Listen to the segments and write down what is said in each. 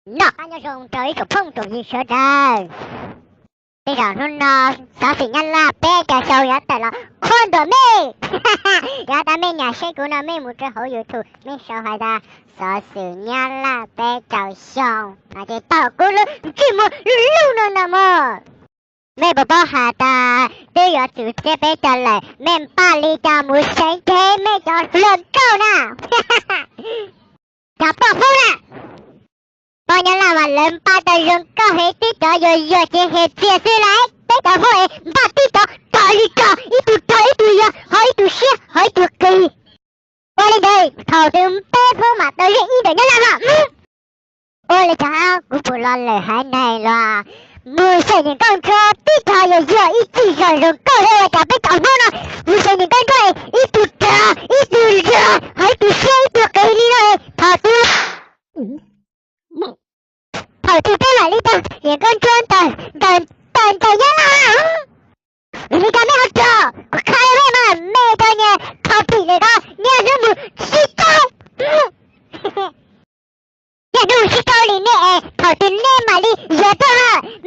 Noj qab nyob zoo rau ib tsoom phooj tsoom ywg sawv daws. Tej zaum hnub no xov xwm Nyab Laj peb caug xyoo yuav tawm los qhuab ntuas mej. Yog tas mej nyiam saib kuv no mej mus rau hauv YouTube mej sau hais tas xov xwm Nyab Laj peb caug xyoo no ces tau kuv lub ntsej muag lub lub no na mog. Mej puas paub has tas twb yuav txog tsiab peb caug lawm mej npaj li cas mus seev ceg mej cov hluas nkauj na. Cov poj Hmoob na, poj Nyab Laj mas lawv npaj tau zoo nkauj heev, tib cov yuag yuag ces hem txias xwb las. Peb cov Hmoob es npaj tib cov rog li rog, ib tug rog ib tug yuag, ho ib tug siab ho ib tug qis. Ua li ntawd thaum twg peb Hmoob mam tau zeej ib ntawm Nyab Laj mas. Ua li cas kuv puas los lawm haiv neeg los mus saib niam nkauj nraug tib cov yuag yuag ib txij zog zoo nkauj thiab ua cas peb cov Hmoob no mus saib niam nkauj nraug ib tug rog ib tug yuag ho ib tug siab ib tug qis li no thaum twg thaum twg peb mam li tau niam nkauj nraug ntawm ntawm ntawm Nyab Laj. Vim li cas mej ho rog? Kuv qha rau mej mas mej cov niag thov phim lawm ko, niaj hnub mus sib rau. Niaj hnub mus sib rau li nej es thaum twg nej mam li yuav tau?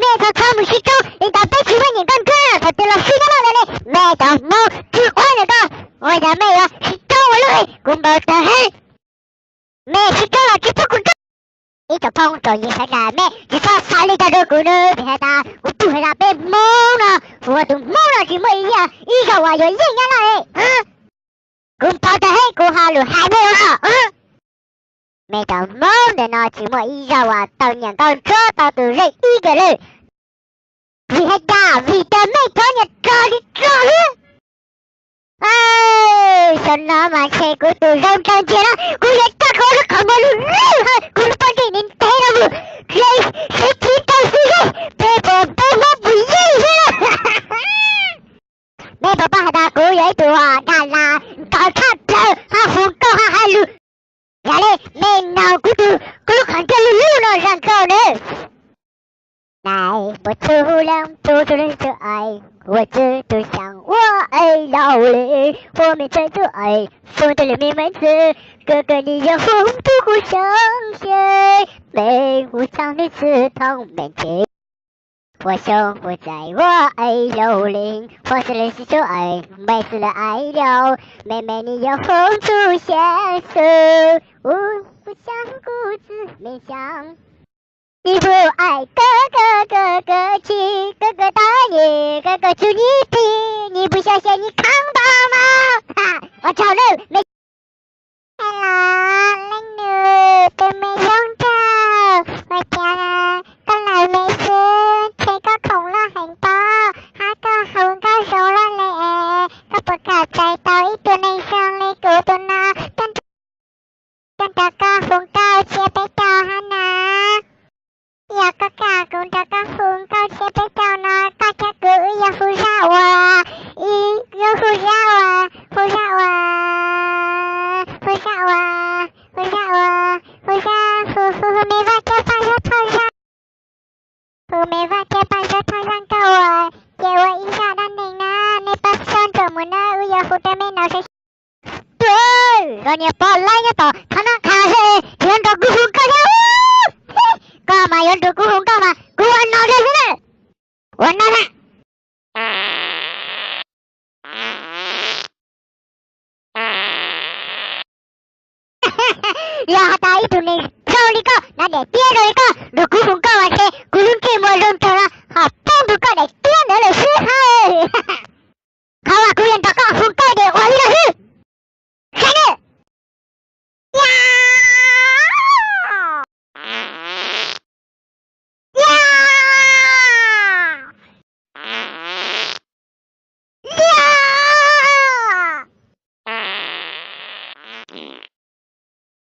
Mej txhob txhob mus sib rau li ntawd, peb tsis muaj niam nkauj nraug thaum twg los sib Nyab Laj ntawd li. Mej cov Hmoob tsis quav ntawm ko, ua cas mej yuav sib rau ua luaj li, kuv npau taws heev. Mej sib rau los tsis pub kuv rau. Ib tsoom phooj tsoom ywg sawv daws, mej tsis txhob xav li cas rau kuv nawb, vim hais tas kuv pom hais tas peb Hmoob no, ua tus Hmoob no tsis muaj ib yam ib zaug uas yuav yeej Nyab Laj li. Kuv npau taws heev kuv ho lus hais mej no. Mej cov Hmoob ntawm no tsis muaj ib zaug uas tau niam nkauj nraug tau tus zeej ib kiag li. Vim hais cas? Vim tias mej cov niag rog li rog xwb. Xyoo no mas ntshe kuv tus zoo nraug ntxiag no kuv yuav coj kuv lub qhov muag lug lug hawm kuv lub pob ntseg ntev ntev no mus hle sib thib rau xwb, peb puas peb Hmoob puas yeej xwb. Mej puas paub has tas kuv yog ib tug dag las nkaus tshaj plaws hab hu nkauj hab hais lus. Yog li mej noog kuv tus, kuv lub qhov ntsej lug lug no zaj nkauj nawb. Nais puas txug leej txug txug leej txug ais, ua txwg tug xyaa ua ais laus li, ua mej txawj txug ais, foob tug li mej maiv txwg, kawg kawg nim yog foob tug kuv xyaa xyee, mej hu xyaa li xwb thooj mej ntse. Ua xyoo hu txais ua ais laus li, ua xwb li xwb txug ais, mej xwb li ais laus, mej mej nim yog foob tug xyaa xwb, hu xyaa kuv txwg mej xyaa. Nim hu ais kawg kawg kawg kawg tsi, kawg kawg tag nyem, kawg kawg txug nyib plig, nim hu xyaa xyaa nim khav npau mas. Ua tsaug nawb mej. Hello, leej nus, tus me zoo nraug, ua cas koj lawm me xwb, ntshe koj khoom loj heev pob, hab koj hu nkauj zoo loj le es, koj puas kam txais tau ib tug neeg zoo li kuv tus no coj nrog koj hu nkauj tsiab peb caug hab na? Yog koj kam kuv nrog koj hu nkauj tsiab peb caug no, koj thiab kuv wb yuav hu zaj uas, ib, wb hu zaj uas, hu zaj uas, hu zaj uas, hu zaj uas, hu zaj, hu, hu, hu me vaj thiab paj zeb thoj zaj, hu me vaj thiab paj zeb thoj zaj nkauj uas, ces ua ib zaj dab neeg na, nej pab soj ntsuam mus na, wb yuav hu rau mej no seb. Tuag, koj niag pog laib nyob tom thab nab qha xwb, tsis yuav nrog kuv hu nkauj thiab. Koj mas yuav nrog kuv hu nkauj mas kuv ua no xwb xwb na. Ua no na. Yog has tas ib tug neeg zoo li koj, na niam txiab zoo li koj,